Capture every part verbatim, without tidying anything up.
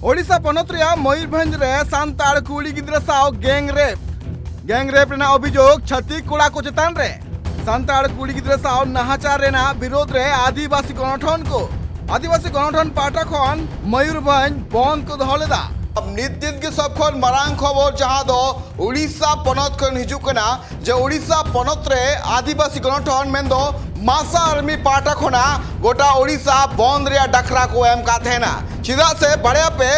ᱳᱰᱤᱥᱟ ᱯᱚᱱᱚᱛ ᱨᱮᱭᱟᱜ ᱢᱚᱭᱩᱨᱵᱷᱚᱸᱡᱽ ᱨᱮ ᱥᱟᱱᱛᱟᱲ ᱠᱩᱲᱤ ᱜᱤᱫᱽᱨᱟᱹ ᱥᱟᱶ ᱜᱮᱝ ᱨᱮᱯ᱾ ᱜᱮᱝ ᱨᱮᱯ ᱨᱮᱱᱟᱜ ᱚᱵᱷᱤᱡᱳᱜᱽ ᱪᱷᱟᱹᱛᱤᱠ ᱠᱚᱲᱟ ᱠᱚ ᱪᱮᱛᱟᱱ ᱨᱮ᱾ ᱥᱟᱱᱛᱟᱲ ᱠᱩᱲᱤ ᱜᱤᱫᱽᱨᱟᱹ ᱥᱟᱶ ᱱᱟᱦᱟᱪᱟᱨ ᱨᱮᱱᱟᱜ ᱵᱤᱨᱳᱫᱷ ᱨᱮ ᱟᱹᱫᱤᱵᱟᱹᱥᱤ ᱜᱚᱱᱚᱴᱷᱚᱱ ᱠᱚ, ᱟᱹᱫᱤᱵᱟᱹᱥᱤ ᱜᱚᱱᱚᱴᱷᱚᱱ ᱯᱟᱦᱴᱟ ᱠᱷᱚᱱ ᱢᱚᱭᱩᱨᱵᱷᱚᱸᱡᱽ ᱵᱚᱱᱫᱷ ᱠᱚ ᱫᱚᱦᱚ ᱞᱮᱫᱟ᱾ ᱱᱤᱛ ᱱᱤᱛ ᱜᱮ ᱥᱚᱵ ᱠᱷᱚᱱ ᱢᱟᱨᱟᱝ ᱠᱷᱚᱵᱚᱨ, ᱡᱟᱦᱟᱸ ᱫᱚ ᱩᱲᱤᱥᱥᱟ ᱯᱚᱱᱚᱛ ᱠᱷᱚᱱ ᱦᱤᱡᱩᱜ ᱠᱟᱱᱟ, ᱡᱮ ᱩᱲᱤᱥᱥᱟ ᱯᱚᱱᱚᱛ ᱨᱮ ᱟᱹᱫᱤᱵᱟᱹᱥᱤ ᱜᱚᱱᱚᱴᱷᱚᱱ ᱢᱮᱱᱫᱚ ᱢᱟᱥᱟ ᱟᱨᱢᱤ ᱯᱟᱦᱴᱟ ᱠᱷᱚᱱᱟᱜ ᱜᱚᱴᱟ ᱩᱲᱤᱥᱥᱟ ᱵᱚᱱᱫᱷ ᱨᱮᱭᱟᱜ ᱰᱟᱠᱨᱟ ᱠᱚ ᱮᱢ ᱠᱟᱫ ᱛᱟᱦᱮᱱᱟ᱾ ᱪᱮᱫᱟᱜ ᱥᱮ ᱵᱟᱲᱟᱭᱟᱯᱮ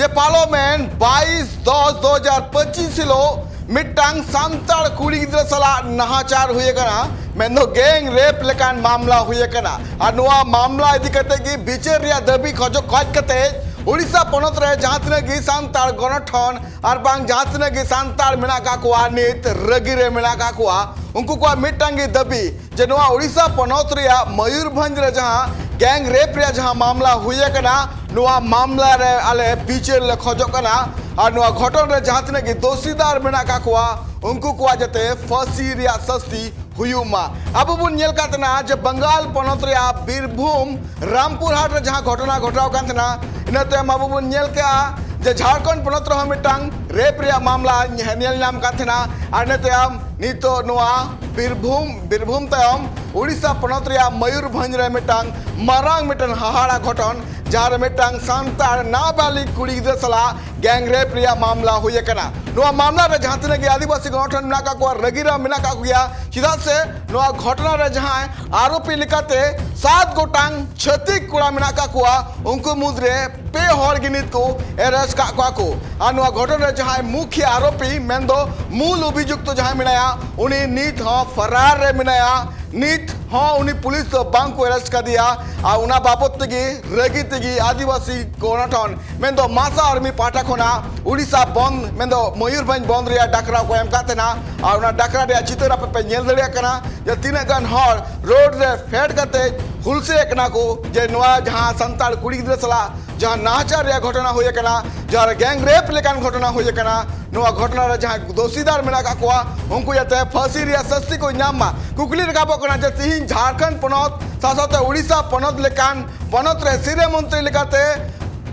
ᱡᱮ ᱯᱟᱨᱚᱢᱮᱱ ᱵᱟᱭᱤᱥ ᱫᱚᱥ ᱫᱩ ᱦᱟᱡᱟᱨ ᱯᱚᱸᱪᱤᱥ ᱦᱤᱞᱳᱜ ᱢᱤᱫᱴᱟᱝ ᱥᱟᱱᱛᱟᱲ ᱠᱩᱲᱤ ᱜᱤᱫᱽᱨᱟᱹ ᱥᱟᱞᱟᱜ ᱱᱟᱦᱟᱪᱟᱨ ᱦᱩᱭ ᱟᱠᱟᱱᱟ, ᱢᱮᱱᱫᱚ ᱜᱮᱝ ᱨᱮᱯ ᱞᱮᱠᱟᱱ ᱢᱟᱢᱞᱟ ᱦᱩᱭ ᱟᱠᱟᱱᱟ᱾ ᱟᱨ ᱱᱚᱣᱟ ᱢᱟᱢᱞᱟ ᱤᱫᱤ ᱠᱟᱛᱮ ᱜᱮ ᱵᱤᱪᱟᱹᱨ ᱨᱮᱭᱟᱜ ᱫᱟᱹᱵᱤ ᱠᱷᱚᱡᱚᱜ ᱠᱷᱚᱡ ᱠᱟᱛᱮ ᱩᱲᱤᱥᱥᱟ ᱯᱚᱱᱚᱛ ᱨᱮ ᱡᱟᱦᱟᱸ ᱛᱤᱱᱟᱹᱜ ᱜᱮ ᱥᱟᱱᱛᱟᱲ ᱜᱚᱱᱚᱴᱷᱚᱱ ᱟᱨ ᱵᱟᱝ ᱡᱟᱦᱟᱸ ᱛᱤᱱᱟᱹᱜ ᱜᱮ ᱥᱟᱱᱛᱟᱲ ᱢᱮᱱᱟᱜ ᱟᱠᱟᱫ ᱠᱚᱣᱟ, ᱱᱤᱛ ᱨᱟᱹᱜᱤ ᱨᱮ ᱢᱮᱱᱟᱜ ᱟᱠᱟᱫ ᱠᱚᱣᱟ, ᱩᱱᱠᱩ ᱠᱚᱣᱟᱜ ᱢᱤᱫᱴᱟᱝ ᱜᱮ ᱫᱟᱹᱵᱤ ᱡᱮ ᱱᱚᱣᱟ ᱩᱲᱤᱥᱥᱟ ᱯᱚᱱᱚᱛ ᱨᱮᱭᱟᱜ ᱢᱚᱭᱩᱨᱵᱷᱚᱸᱡᱽ ᱨᱮ ᱡᱟᱦᱟᱸ ᱜᱮᱝ ᱨᱮᱯ ᱨᱮᱭᱟᱜ ᱡᱟᱦᱟᱸ ᱢᱟᱢᱞᱟ ᱦᱩᱭ ᱟᱠᱟᱱᱟ, ᱱᱚᱣᱟ ᱢᱟᱢᱞᱟ ᱨᱮ ᱟᱞᱮ ᱵᱤᱪᱟᱹᱨ ᱞᱮ ᱠᱷᱚᱡᱚᱜ ᱠᱟᱱᱟ᱾ ᱟᱨ ᱱᱚᱣᱟ ᱜᱷᱚᱴᱚᱱ ᱨᱮ ᱡᱟᱦᱟᱸ ᱛᱤᱱᱟᱹᱜ ᱜᱮ ᱫᱳᱥᱤᱫᱟᱨ ᱢᱮᱱᱟᱜ ᱟᱠᱟᱫ ᱠᱚᱣᱟ, ᱩᱱᱠᱩ ᱠᱚᱣᱟᱜ ᱡᱟᱛᱮ ᱯᱷᱟᱹᱥᱤ ᱨᱮᱭᱟᱜ ᱥᱟᱹᱥᱛᱤ ᱦᱩᱭᱩᱜ ᱢᱟ᱾ ᱟᱵᱚ ᱵᱚᱱ ᱧᱮᱞ ᱠᱟᱫ ᱛᱟᱦᱮᱱᱟ ᱡᱮ ᱵᱟᱝᱜᱟᱞ ᱯᱚᱱᱚᱛ ᱨᱮᱭᱟᱜ ᱵᱤᱨᱵᱷᱩᱢ ᱨᱟᱢᱯᱩᱨ ᱦᱟᱴ ᱨᱮ ᱡᱟᱦᱟᱸ ᱜᱷᱚᱴᱚᱱᱟ ᱜᱷᱚᱴᱟᱣ ᱠᱟᱱ ᱛᱟᱦᱮᱱᱟ, ᱤᱱᱟᱹ ᱛᱟᱭᱚᱢ ᱟᱵᱚ ᱵᱚᱱ ᱧᱮᱞ ᱠᱮᱜᱼᱟ ᱡᱮ ᱡᱷᱟᱲᱠᱷᱚᱸᱰ ᱯᱚᱱᱚᱛ ᱨᱮᱦᱚᱸ ᱢᱤᱫᱴᱟᱝ ᱨᱮᱯ ᱨᱮᱭᱟᱜ ᱢᱟᱢᱞᱟ ᱧᱮ-, ᱧᱮᱞ ᱧᱟᱢ ᱠᱟᱱ ᱛᱟᱦᱮᱱᱟ᱾ ᱟᱨ ᱤᱱᱟᱹ ᱛᱟᱭᱚᱢ ᱱᱤᱛᱚᱜ ᱱᱚᱣᱟ ᱵᱤᱨᱵᱷᱩᱢ, ᱵᱤᱨᱵᱷᱩᱢ ᱛᱟᱭᱚᱢ ᱩᱲᱤᱥᱥᱟ ᱯᱚᱱᱚᱛ ᱨᱮᱭᱟᱜ ᱢᱚᱭᱩᱨᱵᱷᱚᱸᱡᱽ ᱨᱮ ᱢᱤᱫᱴᱟᱝ ᱢᱟᱨᱟᱝ ᱢᱤᱫᱴᱟᱝ ᱦᱟᱦᱟᱲᱟ ᱜᱷᱚᱴᱚᱱ, ᱡᱟᱦᱟᱸ ᱨᱮ ᱢᱤᱫᱴᱟᱝ ᱥᱟᱱᱛᱟᱲ ᱱᱟᱵᱟᱞᱤᱜ ᱠᱩᱲᱤ ᱜᱤᱫᱽᱨᱟᱹ ᱥᱟᱞᱟᱜ ᱜᱮᱝ ᱨᱮᱯ ᱨᱮᱭᱟᱜ ᱢᱟᱢᱞᱟ ᱦᱩᱭ ᱟᱠᱟᱱᱟ᱾ ᱱᱚᱣᱟ ᱢᱟᱢᱞᱟ ᱨᱮ ᱡᱟᱦᱟᱸ ᱛᱤᱱᱟᱹᱜ ᱜᱮ ᱟᱹᱫᱤᱵᱟᱹᱥᱤ ᱜᱚᱱᱚᱴᱷᱚᱱ ᱢᱮᱱᱟᱜ ᱟᱠᱟᱫ ᱠᱚᱣᱟ, ᱨᱟᱹᱜᱤ ᱨᱮ ᱢᱮᱱᱟᱜ ᱟᱠᱟᱫ ᱠᱚᱜᱮᱭᱟ᱾ ᱪᱮᱫᱟᱜ ᱥᱮ ᱱᱚᱣᱟ ᱜᱷᱚᱴᱚᱱᱟ ᱨᱮ ᱡᱟᱦᱟᱸᱭ ᱟᱨᱳᱯᱤ ᱞᱮᱠᱟᱛᱮ ᱥᱟᱛ ᱜᱚᱴᱟᱝ ᱪᱷᱟᱹᱛᱤᱠ ᱠᱚᱲᱟ ᱢᱮᱱᱟᱜ ᱟᱠᱟᱫ ᱠᱚᱣᱟ, ᱩᱱᱠᱩ ᱢᱩᱫᱽᱨᱮ ᱯᱮ ᱦᱚᱲ ᱜᱮ ᱱᱤᱛ ᱠᱚ ᱮᱨᱮᱥᱴ ᱠᱟᱜ ᱠᱚᱣᱟ ᱠᱚ᱾ ᱟᱨ ᱱᱚᱣᱟ ᱜᱷᱚᱴᱚᱱ ᱨᱮ ᱡᱟᱦᱟᱸᱭ ᱢᱩᱠᱷᱤᱭᱟᱹ ᱟᱨᱳᱯᱤ, ᱢᱮᱱᱫᱚ ᱢᱩᱞ ᱚᱵᱷᱤᱡᱩᱠᱛᱚ ᱡᱟᱦᱟᱸᱭ ᱢᱮᱱᱟᱭᱟ, ᱩᱱᱤ ᱱᱤᱛ ᱦᱚᱸ ᱯᱷᱟᱨᱟᱨ ᱨᱮ ᱢᱮᱱᱟᱭᱟ᱾ ᱱᱤᱛ ᱦᱚᱸ ᱩᱱᱤ ᱯᱩᱞᱤᱥ ᱫᱚ ᱵᱟᱝ ᱠᱚ ᱮᱨᱮᱥᱴ ᱠᱟᱫᱮᱭᱟ᱾ ᱟᱨ ᱚᱱᱟ ᱵᱟᱵᱚᱛ ᱛᱮᱜᱮ ᱨᱟᱹᱜᱤ ᱛᱮᱜᱮ ᱟᱹᱫᱤᱵᱟᱹᱥᱤ ᱜᱚᱱᱚᱴᱷᱚᱱ, ᱢᱮᱱᱫᱚ ᱢᱟᱥᱟ ᱟᱨᱢᱤ ᱯᱟᱦᱴᱟ ᱠᱷᱚᱱᱟᱜ ᱩᱲᱤᱥᱥᱟ ᱵᱚᱱᱫ, ᱢᱮᱱᱫᱚ ᱢᱚᱭᱩᱨᱵᱷᱚᱸᱡᱽ ᱵᱚᱱᱫ ᱨᱮᱭᱟᱜ ᱰᱟᱠᱨᱟ ᱠᱚ ᱮᱢ ᱠᱟᱫ ᱛᱟᱦᱮᱱᱟ᱾ ᱟᱨ ᱚᱱᱟ ᱰᱟᱠᱨᱟ ᱨᱮᱭᱟᱜ ᱪᱤᱛᱟᱹᱨ ᱟᱯᱮ ᱯᱮ ᱧᱮᱞ ᱫᱟᱲᱮᱭᱟᱜ ᱠᱟᱱᱟ ᱡᱮ ᱛᱤᱱᱟᱹᱜ ᱜᱟᱱ ᱦᱚᱲ ᱨᱳᱰ ᱨᱮ ᱯᱷᱮᱰ ᱠᱟᱛᱮ ᱦᱩᱞᱥᱟᱹᱭᱮᱫ ᱠᱟᱱᱟ ᱠᱚ ᱡᱮ ᱱᱚᱣᱟ ᱡᱟᱦᱟᱸ ᱥᱟᱱᱛᱟᱲ ᱠᱩᱲᱤ ᱜᱤᱫᱽᱨᱟᱹ ᱥᱟᱞᱟᱜ ᱡᱟᱦᱟᱸ ᱱᱟᱦᱟᱪᱟᱨ ᱨᱮᱭᱟᱜ ᱜᱷᱚᱴᱚᱱᱟ ᱦᱩᱭ ᱟᱠᱟᱱᱟ, ᱡᱟᱦᱟᱸ ᱨᱮ ᱜᱮᱝ ᱨᱮᱯ ᱞᱮᱠᱟᱱ ᱜᱷᱚᱴᱚᱱᱟ ᱦᱩᱭ ᱟᱠᱟᱱᱟ, ᱱᱚᱣᱟ ᱜᱷᱚᱴᱚᱱᱟ ᱨᱮ ᱡᱟᱦᱟᱸᱭ ᱫᱳᱥᱤᱫᱟᱨ ᱢᱮᱱᱟᱜ ᱟᱠᱟᱫ ᱠᱚᱣᱟ, ᱩᱱᱠᱩ ᱡᱟᱛᱮ ᱯᱷᱟᱹᱥᱤ ᱨᱮᱭᱟᱜ ᱥᱟᱹᱥᱛᱤ ᱠᱚ ᱧᱟᱢ ᱢᱟ᱾ ᱠᱩᱠᱞᱤ ᱨᱟᱠᱟᱵᱚᱜ ᱠᱟᱱᱟ ᱡᱮ ᱛᱤᱦᱤᱧ ᱡᱷᱟᱲᱠᱷᱚᱸᱰ ᱯᱚᱱᱚᱛ ᱥᱟᱶ ᱥᱟᱶᱛᱮ ᱩᱲᱤᱥᱥᱟ ᱯᱚᱱᱚᱛ ᱞᱮᱠᱟᱱ ᱯᱚᱱᱚᱛ ᱨᱮ ᱥᱤᱨᱟᱹ ᱢᱚᱱᱛᱨᱤ ᱞᱮᱠᱟᱛᱮ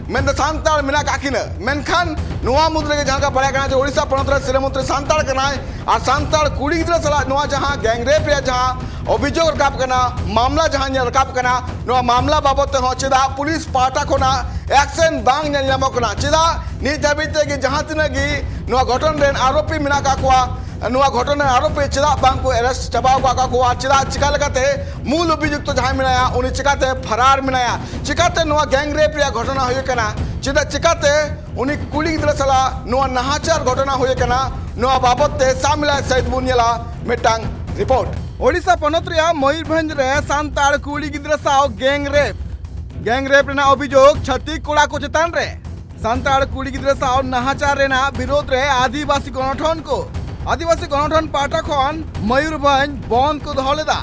ᱢᱮᱱᱫᱚ ᱥᱟᱱᱛᱟᱲ ᱢᱮᱱᱟᱜ ᱠᱟᱜ ᱠᱤᱱᱟᱹ᱾ ᱢᱮᱱᱠᱷᱟᱱ ᱱᱚᱣᱟ ᱢᱩᱫᱽ ᱨᱮᱜᱮ ᱡᱟᱦᱟᱸ ᱞᱮᱠᱟ ᱵᱟᱲᱟᱭ ᱠᱟᱱᱟ ᱡᱮ ᱳᱰᱤᱥᱟ ᱯᱚᱱᱚᱛ ᱨᱮ ᱥᱤᱨᱟᱹ ᱢᱚᱱᱛᱨᱤ ᱥᱟᱱᱛᱟᱲ ᱠᱟᱱᱟᱭ, ᱟᱨ ᱥᱟᱱᱛᱟᱲ ᱠᱩᱲᱤ ᱜᱤᱫᱽᱨᱟᱹ ᱥᱟᱞᱟᱜ ᱱᱚᱣᱟ ᱡᱟᱦᱟᱸ gang rape ᱨᱮᱭᱟᱜ ᱡᱟᱦᱟᱸ ᱚᱵᱷᱤᱡᱳᱜᱽ ᱨᱟᱠᱟᱵ ᱠᱟᱱᱟ, ᱢᱟᱢᱞᱟ ᱡᱟᱦᱟᱸ ᱧᱮᱞ ᱨᱟᱠᱟᱵ ᱠᱟᱱᱟ, ᱱᱚᱣᱟ ᱢᱟᱢᱞᱟ ᱵᱟᱵᱚᱫ ᱛᱮᱦᱚᱸ ᱪᱮᱫᱟᱜ ᱯᱩᱞᱤᱥ ᱯᱟᱦᱴᱟ ᱠᱷᱚᱱᱟᱜ action ᱵᱟᱝ ᱧᱮᱞ ᱧᱟᱢᱚᱜ ᱠᱟᱱᱟ? ᱪᱮᱫᱟᱜ ᱱᱤᱛ ᱫᱷᱟᱹᱵᱤᱡ ᱛᱮ ᱜᱮ ᱡᱟᱦᱟᱸ ᱛᱤᱱᱟᱹᱜ ᱜᱮ ᱱᱚᱣᱟ ᱜᱷᱚᱴᱚᱱ ᱨᱮᱱ ᱟᱨᱳᱯᱤ ᱢᱮᱱᱟᱜ ᱠᱟᱜ ᱠᱚᱣᱟ, ᱱᱚᱣᱟ ᱜᱷᱚᱴᱚᱱ ᱨᱮᱱ ᱟᱨᱳᱯᱤ ᱪᱮᱫᱟᱜ ᱵᱟᱝ ᱠᱚ arrest ᱪᱟᱵᱟ ᱟᱠᱟᱫ ᱠᱚᱣᱟ? ᱪᱮᱫᱟᱜ, ᱪᱤᱠᱟ ᱞᱮᱠᱟᱛᱮ ᱢᱩᱞ ᱚᱵᱷᱤᱡᱩᱠᱛᱚ ᱡᱟᱦᱟᱸᱭ ᱢᱮᱱᱟᱭᱟ, ᱩᱱᱤ ᱪᱤᱠᱟᱛᱮ ᱯᱷᱟᱨᱟᱨ ᱢᱮᱱᱟᱭᱟ? ᱪᱤᱠᱟᱛᱮ ᱱᱚᱣᱟ gang rape ᱨᱮᱭᱟᱜ ᱜᱷᱚᱴᱚᱱᱟ ᱦᱩᱭ ᱟᱠᱟᱱᱟ? ᱪᱮᱫᱟᱜ, ᱪᱤᱠᱟᱛᱮ ᱩᱱᱤ ᱠᱩᱲᱤ ᱜᱤᱫᱽᱨᱟᱹ ᱥᱟᱞᱟᱜ ᱱᱚᱣᱟ ᱱᱟᱦᱟᱪᱟᱨ ᱜᱷᱚᱴᱚᱱᱟ ᱦᱩᱭ ᱟᱠᱟᱱᱟ? ᱱᱚᱣᱟ ᱵᱟᱵᱚᱫ ᱛᱮ ᱥᱟᱢᱤᱞᱟ ᱥᱟᱭᱤᱫ ᱵᱚᱱ ᱧᱮᱞᱟ ᱢᱤᱫᱴᱟᱝ report᱾ ᱳᱰᱤᱥᱟ ᱯᱚᱱᱚᱛ ᱨᱮᱭᱟᱜ ᱢᱚᱭᱩᱨᱵᱷᱚᱸᱡᱽ ᱨᱮ ᱥᱟᱱᱛᱟᱲ ᱠᱩᱲᱤ ᱜᱤᱫᱽᱨᱟᱹ ᱥᱟᱶ gang rape᱾ Gang rape ᱨᱮᱱᱟᱜ ᱚᱵᱷᱤᱡᱳᱜᱽ ᱪᱷᱟᱹᱛᱤᱠ ᱠᱚᱲᱟ ᱠᱚ ᱪᱮᱛᱟᱱ ᱨᱮ᱾ ᱥᱟᱱᱛᱟᱲ ᱠᱩᱲᱤ ᱜᱤᱫᱽᱨᱟᱹ ᱥᱟᱶ ᱱᱟᱦᱟᱪᱟᱨ ᱨᱮᱱᱟᱜ ᱵᱤᱨᱳᱫᱷ ᱨᱮ ᱟᱹᱫᱤᱵᱟᱹᱥᱤ ᱜᱚᱱᱚᱴᱷᱚᱱ ᱠᱚ, ᱟᱹᱫᱤᱵᱟᱹᱥᱤ ᱜᱚᱱᱚᱴᱷᱚᱱ ᱯᱟᱦᱴᱟ ᱠᱷᱚᱱ ᱢᱚᱭᱩᱨᱵᱷᱚᱸᱡᱽ ᱵᱚᱱᱫᱷ ᱠᱚ ᱫᱚᱦᱚ ᱞᱮᱫᱟ᱾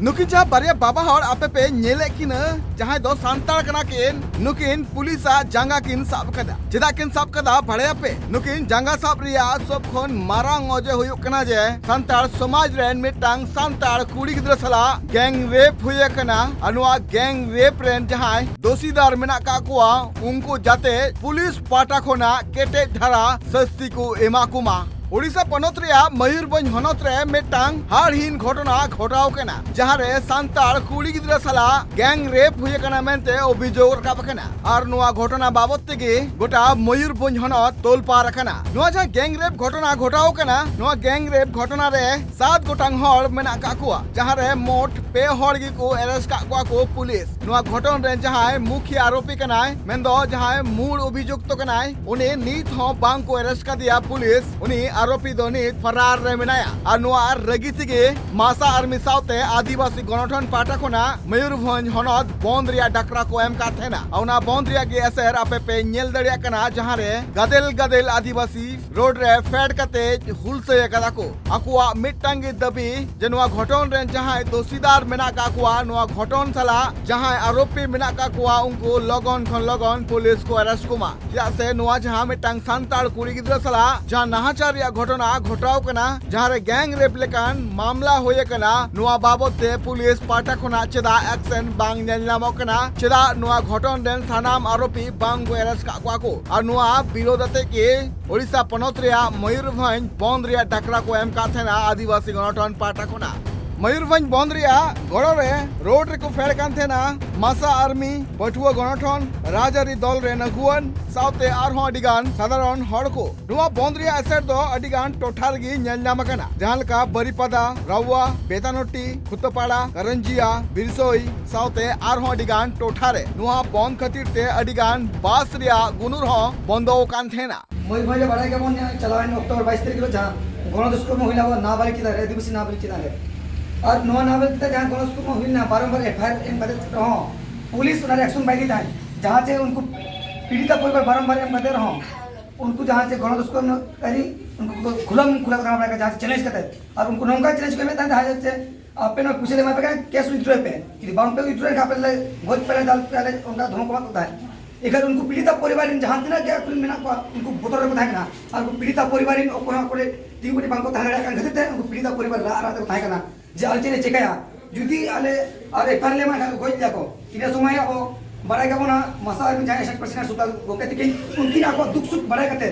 ᱱᱩᱠᱤᱱ ᱡᱟᱦᱟᱸ ᱵᱟᱨᱭᱟ ᱵᱟᱵᱟ ᱦᱚᱲ ᱟᱯᱮ ᱯᱮ ᱧᱮᱞᱮᱫ ᱠᱤᱱᱟ, ᱡᱟᱦᱟᱸᱭ ᱫᱚ ᱥᱟᱱᱛᱟᱲ ᱠᱟᱱᱟ ᱠᱤᱱ, ᱱᱩᱠᱤᱱ ᱯᱩᱞᱤᱥᱟᱜ ᱡᱟᱸᱜᱟ ᱠᱤᱱ ᱥᱟᱵ ᱠᱟᱫᱟ᱾ ᱪᱮᱫᱟᱜ ᱠᱤᱱ ᱥᱟᱵ ᱠᱟᱫᱟ ᱵᱟᱲᱟᱭᱟᱯᱮ? ᱱᱩᱠᱤᱱ ᱡᱟᱸᱜᱟ ᱥᱟᱵ ᱨᱮᱭᱟᱜ ᱥᱚᱵ ᱠᱷᱚᱱ ᱢᱟᱨᱟᱝ ᱚᱡᱮ ᱦᱩᱭᱩᱜ ᱠᱟᱱᱟ ᱡᱮ ᱥᱟᱱᱛᱟᱲ ᱥᱚᱢᱟᱡᱽ ᱨᱮᱱ ᱢᱤᱫᱴᱟᱝ ᱥᱟᱱᱛᱟᱲ ᱠᱩᱲᱤ ᱜᱤᱫᱽᱨᱟᱹ ᱥᱟᱞᱟᱜ gang rape ᱦᱩᱭ ᱟᱠᱟᱱᱟ᱾ ᱟᱨ ᱱᱚᱣᱟ gang rape ᱨᱮᱱ ᱡᱟᱦᱟᱸᱭ ᱫᱳᱥᱤᱫᱟᱨ ᱢᱮᱱᱟᱜ ᱠᱟᱜ ᱠᱚᱣᱟ, ᱩᱱᱠᱩ ᱡᱟᱛᱮ ᱯᱩᱞᱤᱥ ᱯᱟᱦᱴᱟ ᱠᱷᱚᱱᱟᱜ ᱠᱮᱴᱮᱡ ᱫᱷᱟᱨᱟ ᱥᱟᱹᱥᱛᱤ ᱠᱚ ᱮᱢᱟ ᱠᱚᱢᱟ᱾ ᱳᱰᱤᱥᱟ ᱯᱚᱱᱚᱛ ᱨᱮᱭᱟᱜ ᱢᱚᱭᱩᱨᱵᱷᱚᱸᱡᱽ ᱦᱚᱱᱚᱛ ᱨᱮ ᱢᱤᱫᱴᱟᱝ ᱦᱟᱲᱦᱤᱱ ᱜᱷᱚᱴᱚᱱᱟ ᱜᱷᱚᱴᱟᱣ ᱠᱟᱱᱟ, ᱡᱟᱦᱟᱸ ᱨᱮ ᱥᱟᱱᱛᱟᱲ ᱠᱩᱲᱤ ᱜᱤᱫᱽᱨᱟᱹ ᱥᱟᱞᱟᱜ gang rape ᱦᱩᱭ ᱟᱠᱟᱱᱟ ᱢᱮᱱᱛᱮ ᱚᱵᱷᱤᱡᱳᱜᱽ ᱨᱟᱠᱟᱵ ᱟᱠᱟᱱᱟ᱾ ᱟᱨ ᱱᱚᱣᱟ ᱜᱷᱚᱴᱚᱱᱟ ᱵᱟᱵᱚᱫ ᱛᱮᱜᱮ ᱜᱚᱴᱟ ᱢᱚᱭᱩᱨᱵᱷᱚᱸᱡᱽ ᱦᱚᱱᱚᱛ ᱛᱚᱞᱯᱟᱨ ᱟᱠᱟᱱᱟ᱾ ᱱᱚᱣᱟ ᱡᱟᱦᱟᱸ gang rape ᱜᱷᱚᱴᱚᱱᱟ ᱜᱷᱚᱴᱟᱣ ᱠᱟᱱᱟ, ᱱᱚᱣᱟ gang rape ᱜᱷᱚᱴᱚᱱᱟ ᱨᱮ ᱥᱟᱛ ᱜᱚᱴᱟᱝ ᱦᱚᱲ ᱢᱮᱱᱟᱜ ᱠᱟᱜ ᱠᱚᱣᱟ, ᱡᱟᱦᱟᱸ ᱨᱮ ᱢᱳᱴ ᱯᱮ ᱦᱚᱲ ᱜᱮᱠᱚ arrest ᱠᱟᱜ ᱠᱚᱣᱟ ᱠᱚ ᱯᱩᱞᱤᱥ᱾ ᱱᱚᱣᱟ ᱜᱷᱚᱴᱚᱱ ᱨᱮ ᱡᱟᱦᱟᱸᱭ ᱢᱩᱠᱷᱤᱭᱟ ᱟᱨᱳᱯᱤ ᱠᱟᱱᱟᱭ, ᱢᱮᱱᱫᱚ ᱡᱟᱦᱟᱸᱭ ᱢᱩᱲ ᱚᱵᱷᱤᱡᱩᱠᱛᱚ ᱠᱟᱱᱟᱭ, ᱩᱱᱤ ᱱᱤᱛ ᱦᱚᱸ ᱵᱟᱝ ᱠᱚ arrest ᱠᱟᱫᱮᱭᱟ ᱯᱩᱞᱤᱥ᱾ ᱩᱱᱤ ᱟᱨᱳᱯᱤ ᱫᱚ ᱱᱤᱛ ᱯᱷᱟᱨᱟᱨ ᱨᱮ ᱢᱮᱱᱟᱭᱟ᱾ ᱟᱨ ᱱᱚᱣᱟ ᱨᱟᱹᱜᱤ ᱛᱮᱜᱮ ᱢᱟᱥᱟ ᱟᱨᱢᱤ ᱥᱟᱶᱛᱮ ᱟᱹᱫᱤᱵᱟᱹᱥᱤ ᱜᱚᱱᱚᱴᱷᱚᱱ ᱯᱟᱦᱴᱟ ᱠᱷᱚᱱᱟᱜ ᱢᱚᱭᱩᱨᱵᱷᱚᱸᱡᱽ ᱦᱚᱱᱚᱛ ᱵᱚᱱᱫ ᱨᱮᱭᱟᱜ ᱰᱟᱠᱨᱟ ᱠᱚ ᱮᱢ ᱠᱟᱫ ᱛᱟᱦᱮᱱᱟ᱾ ᱚᱱᱟ ᱵᱚᱱᱫ ᱨᱮᱭᱟᱜ ᱜᱮ ᱮᱥᱮᱨ ᱟᱯᱮ ᱯᱮ ᱧᱮᱞ ᱫᱟᱲᱮᱭᱟᱜ ᱠᱟᱱᱟ, ᱡᱟᱦᱟᱸ ᱨᱮ ᱜᱟᱫᱮᱞ ᱜᱟᱫᱮᱞ ᱟᱹᱫᱤᱵᱟᱹᱥᱤ ᱨᱳᱰ ᱨᱮ ᱯᱷᱮᱰ ᱠᱟᱛᱮ ᱦᱩᱞᱥᱟᱹᱭ ᱟᱠᱟᱫᱟ ᱠᱚ᱾ ᱟᱠᱚᱣᱟᱜ ᱢᱤᱫᱴᱟᱝ ᱜᱮ ᱫᱟᱹᱵᱤ ᱡᱮ ᱱᱚᱣᱟ ᱜᱷᱚᱴᱚᱱ ᱨᱮᱱ ᱡᱟᱦᱟᱸᱭ ᱫᱳᱥᱤᱫᱟᱨ ᱢᱮᱱᱟᱜ ᱠᱟᱜ ᱠᱚᱣᱟ, ᱱᱚᱣᱟ ᱜᱷᱚᱴᱚᱱ ᱥᱟᱞᱟᱜ ᱡᱟᱦᱟᱸᱭ ᱟᱨᱳᱯᱤ ᱢᱮᱱᱟᱜ ᱠᱟᱜ ᱠᱚᱣᱟ, ᱩᱱᱠᱩ ᱞᱚᱜᱚᱱ ᱠᱷᱚᱱ ᱞᱚᱜᱚᱱ ᱯᱩᱞᱤᱥ ᱠᱚ arrest ᱠᱚᱢᱟ᱾ ᱪᱮᱫᱟᱜ ᱥᱮ ᱱᱚᱣᱟ ᱡᱟᱦᱟᱸ ᱢᱤᱫᱴᱟᱝ ᱥᱟᱱᱛᱟᱲ ᱠᱩᱲᱤ ᱜᱤᱫᱽᱨᱟᱹ ᱥᱟᱞᱟᱜ ᱡᱟᱦᱟᱸ ᱱᱟᱦᱟᱪᱟᱨ ᱨᱮᱭᱟᱜ ᱜᱷᱚᱴᱚᱱᱟ ᱜᱷᱚᱴᱟᱣ ᱠᱟᱱᱟ, ᱡᱟᱦᱟᱸ ᱨᱮ ᱜᱮᱝ ᱨᱮᱯ ᱞᱮᱠᱟᱱ ᱢᱟᱢᱞᱟ ᱦᱩᱭ ᱟᱠᱟᱱᱟ᱾ ᱱᱚᱣᱟ ᱵᱟᱵᱚᱛ ᱛᱮ ᱯᱩᱞᱤᱥ ᱯᱟᱦᱴᱟ ᱠᱷᱚᱱᱟᱜ ᱪᱮᱫᱟᱜ ᱮᱠᱥᱮᱱ ᱵᱟᱝ ᱧᱮᱞ ᱧᱟᱢᱚᱜ ᱠᱟᱱᱟ? ᱪᱮᱫᱟᱜ ᱱᱚᱣᱟ ᱜᱷᱚᱴᱚᱱ ᱨᱮᱱ ᱥᱟᱱᱟᱢ ᱟᱨᱳᱯᱤ ᱵᱟᱝ ᱠᱚ ᱮᱨᱮᱥᱴ ᱠᱟᱜ ᱠᱚᱣᱟ ᱠᱚ? ᱟᱨ ᱱᱚᱣᱟ ᱵᱤᱨᱳᱫ ᱟᱛᱮ ᱜᱮ ᱳᱰᱤᱥᱟ ᱯᱚᱱᱚᱛ ᱨᱮᱭᱟᱜ ᱢᱚᱭᱩᱨᱵᱷᱚᱸᱡᱽ ᱵᱚᱱᱫ ᱨᱮᱭᱟᱜ ᱰᱟᱠᱨᱟ ᱠᱚ ᱮᱢ ᱠᱟᱫ ᱛᱟᱦᱮᱱᱟ ᱟᱹᱫᱤᱵᱟᱹᱥᱤ ᱜᱚᱱᱚᱴᱷᱚᱱ ᱯᱟᱦᱴᱟ ᱠᱷᱚᱱᱟᱜ᱾ ᱢᱚᱭᱩᱨᱵᱷᱚᱸᱡᱽ ᱵᱚᱱᱫ ᱨᱮᱭᱟᱜ ᱜᱚᱲᱚ ᱨᱮ ᱨᱳᱰ ᱨᱮᱠᱚ ᱯᱷᱮᱰ ᱠᱟᱱ ᱛᱟᱦᱮᱱᱟ ᱢᱟᱥᱟ ᱟᱨᱢᱤ, ᱯᱟᱹᱴᱷᱩᱣᱟᱹ ᱜᱚᱱᱚᱴᱷᱚᱱ, ᱨᱟᱡᱽᱟᱹᱨᱤ ᱫᱚᱞ ᱨᱮᱱ ᱟᱹᱜᱩᱣᱟᱹᱱ ᱥᱟᱶᱛᱮ ᱟᱨᱦᱚᱸ ᱟᱹᱰᱤ ᱜᱟᱱ ᱥᱟᱫᱷᱟᱨᱚᱱ ᱦᱚᱲ ᱠᱚ᱾ ᱱᱚᱣᱟ ᱵᱚᱱᱫ ᱨᱮᱭᱟᱜ ᱮᱥᱮᱨ ᱫᱚ ᱟᱹᱰᱤ ᱜᱟᱱ ᱴᱚᱴᱷᱟ ᱨᱮᱜᱮ ᱧᱮᱞ ᱧᱟᱢ ᱟᱠᱟᱱᱟ, ᱡᱟᱦᱟᱸ ᱞᱮᱠᱟ ᱵᱟᱨᱤᱯᱟᱫᱟ, ᱨᱟᱣᱟ, ᱵᱮᱛᱟᱱᱚᱴᱤ, ᱠᱷᱩᱛᱟᱯᱟᱲᱟ, ᱠᱟᱨᱟᱱᱡᱤᱭᱟ, ᱵᱤᱨᱥᱳᱭ ᱥᱟᱶᱛᱮ ᱟᱨᱦᱚᱸ ᱟᱹᱰᱤ ᱜᱟᱱ ᱴᱚᱴᱷᱟ ᱨᱮ᱾ ᱱᱚᱣᱟ ᱵᱚᱱᱫ ᱠᱷᱟᱹᱛᱤᱨ ᱛᱮ ᱟᱹᱰᱤ ᱜᱟᱱ ᱵᱟᱥ ᱨᱮᱭᱟᱜ ᱜᱩᱱᱩᱨ ᱦᱚᱸ ᱵᱚᱱᱫᱚ ᱟᱠᱟᱱ ᱛᱟᱦᱮᱱᱟ᱾ ᱢᱚᱭᱩᱨᱵᱷᱚᱸᱡᱽ ᱨᱮ ᱵᱟᱲᱟᱭ ᱜᱮᱭᱟᱵᱚᱱ, ᱱᱤᱭᱟᱹ ᱪᱟᱞᱟᱣᱮᱱ ᱚᱠᱴᱳᱵᱚᱨ ᱵᱟᱭᱤᱥ ᱛᱟᱹᱨᱤᱠᱷ ᱦᱤᱞᱳᱜ ᱡᱟᱦᱟᱸ ᱜᱚᱱᱚ ᱫᱩᱥᱠᱨᱚᱢ ᱦᱩᱭᱱᱟ ᱟᱵᱚ ᱱᱟᱵᱟᱞᱤᱜ ᱪᱮᱛᱟᱱ ᱨᱮ, ᱟᱹᱫᱤᱵᱟᱹᱥᱤ ᱱᱟᱵᱟᱞᱤᱜ ᱪᱮᱛᱟᱱ ᱨᱮ, ᱟᱨ ᱱᱚᱣᱟ ᱱᱟᱵᱟᱞᱤᱜ ᱪᱮᱛᱟᱱ ᱡᱟᱦᱟᱸ ᱜᱚᱱᱚ ᱫᱩᱥᱠᱨᱚᱢ ᱦᱩᱭ ᱞᱮᱱᱟ, ᱵᱟᱨᱚᱢᱵᱟᱨ ᱮᱯᱷ ᱟᱭ ᱟᱨ ᱮᱢ ᱠᱟᱛᱮ ᱨᱮᱦᱚᱸ ᱯᱩᱞᱤᱥ ᱚᱱᱟ ᱨᱮ ᱮᱠᱥᱚᱱ ᱵᱟᱭ ᱤᱫᱤᱭᱮᱫ ᱛᱟᱦᱮᱸᱫ, ᱡᱟᱦᱟᱸ ᱪᱮ ᱩᱱᱠᱩ ᱯᱤᱲᱤᱛᱟ ᱯᱚᱨᱤᱵᱟᱨ ᱵᱟᱨᱚᱢᱵᱟᱨ ᱮᱢ ᱠᱟᱛᱮ ᱨᱮᱦᱚᱸ ᱩᱱᱠᱩ ᱡᱟᱦᱟᱸ ᱪᱮ ᱜᱚᱱᱚ ᱫᱩᱥᱠᱨᱚᱢ ᱠᱟᱹᱨᱤ ᱩᱱᱠᱩ ᱠᱚ ᱠᱷᱩᱞᱟᱢ ᱠᱷᱩᱞᱟ ᱠᱚ ᱫᱟᱬᱟ ᱵᱟᱲᱟᱭ ᱠᱟᱱᱟ, ᱡᱟᱦᱟᱸ ᱪᱮ ᱪᱮᱞᱮᱧᱡᱽ ᱠᱟᱛᱮ, ᱟᱨ ᱩᱱᱠᱩ ᱱᱚᱝᱠᱟ ᱪᱮᱞᱮᱧᱡᱽ ᱠᱚ ᱮᱢᱮᱫ ᱛᱟᱦᱮᱸᱫ, ᱡᱟᱦᱟᱸ ᱪᱮ ᱟᱯᱮ ᱱᱚᱣᱟ ᱯᱩᱭᱥᱟᱹ ᱞᱮ ᱮᱢᱟ ᱯᱮ ᱠᱟᱱᱟ, ᱠᱮᱥ ᱩᱭᱤᱛᱷᱰᱨᱚᱭ ᱯᱮ, ᱡᱩᱫᱤ ᱵᱟᱝ ᱯᱮ ᱩᱭᱤᱛᱷᱰᱨᱚᱭ ᱮᱱᱠᱷᱟᱱ ᱟᱯᱮ ᱞᱮ ᱜᱚᱡ ᱯᱮ, ᱞᱮ ᱫᱟᱞ ᱯᱮ, ᱟᱞᱮ ᱚᱱᱠᱟ ᱫᱷᱚᱢᱚᱠ ᱮᱢᱟ ᱠᱚ ᱛᱟᱦᱮᱸᱫ᱾ ᱮᱱᱠᱷᱟᱱ ᱩᱱᱠᱩ ᱯᱤᱲᱤᱛᱟ ᱯᱚᱨᱤᱵᱟᱨ ᱨᱮᱱ ᱡᱟᱦᱟᱸ ᱛᱤᱱᱟᱹᱜ ᱜᱮ ᱟᱠᱚᱨᱮᱱ ᱢᱮᱱᱟᱜ ᱠᱚᱣᱟ, ᱩᱱᱠᱩ ᱵᱚᱛᱚᱨ ᱨᱮᱠᱚ ᱛᱟᱦᱮᱸ ᱠᱟᱱᱟ᱾ ᱟᱨ ᱩᱱᱠᱩ ᱯᱤᱲᱤᱛᱟ ᱯᱚᱨᱤᱵᱟᱨ ᱨᱮᱱ ᱚᱠᱚᱭ ᱦᱚᱸ ᱟᱠᱚᱨᱮ ᱛᱤᱸᱜᱩ ᱠᱟᱹᱴᱤᱡ ᱵᱟᱝᱠᱚ ᱛᱟᱦᱮᱸ ᱫᱟᱲᱮᱭᱟᱜ ᱠᱟᱱ ᱠᱷᱟᱹᱛᱤᱨ ᱛᱮ ᱩᱱᱠᱩ ᱯᱤᱲᱤᱛᱟ ᱯᱚᱨᱤᱵᱟᱨ ᱨᱟᱜ ᱨᱟᱜ ᱛᱮᱠᱚ ᱛᱟᱦᱮᱸ ᱠᱟᱱᱟ ᱡᱮ ᱟᱞᱮ ᱪᱮᱫ ᱞᱮ ᱪᱮᱠᱟᱭᱟ᱾ ᱡᱩᱫᱤ ᱟᱞᱮ ᱟᱨ ᱮᱯᱷ ᱟᱭ ᱟᱨ ᱞᱮ ᱮᱢᱟ ᱮᱱᱠᱷᱟᱱ ᱠᱚ ᱜᱚᱡ ᱞᱮᱭᱟ ᱠᱚ᱾ ᱤᱱᱟᱹ ᱥᱚᱢᱚᱭ ᱟᱵᱚ ᱵᱟᱲᱟᱭ ᱜᱮᱭᱟᱵᱚᱱ ᱦᱟᱸᱜ, ᱢᱟᱥᱟ ᱟᱨ ᱡᱟᱦᱟᱸᱭ ᱮᱥᱴᱮᱴ ᱯᱨᱮᱥᱤᱰᱮᱱᱴ ᱥᱩᱠᱞᱟ ᱜᱚᱢᱠᱮ ᱛᱤᱠᱤᱱ, ᱩᱱᱠᱤᱱ ᱟᱠᱚᱣᱟᱜ ᱫᱩᱠ ᱥᱩᱠ ᱵᱟᱲᱟᱭ ᱠᱟᱛᱮ,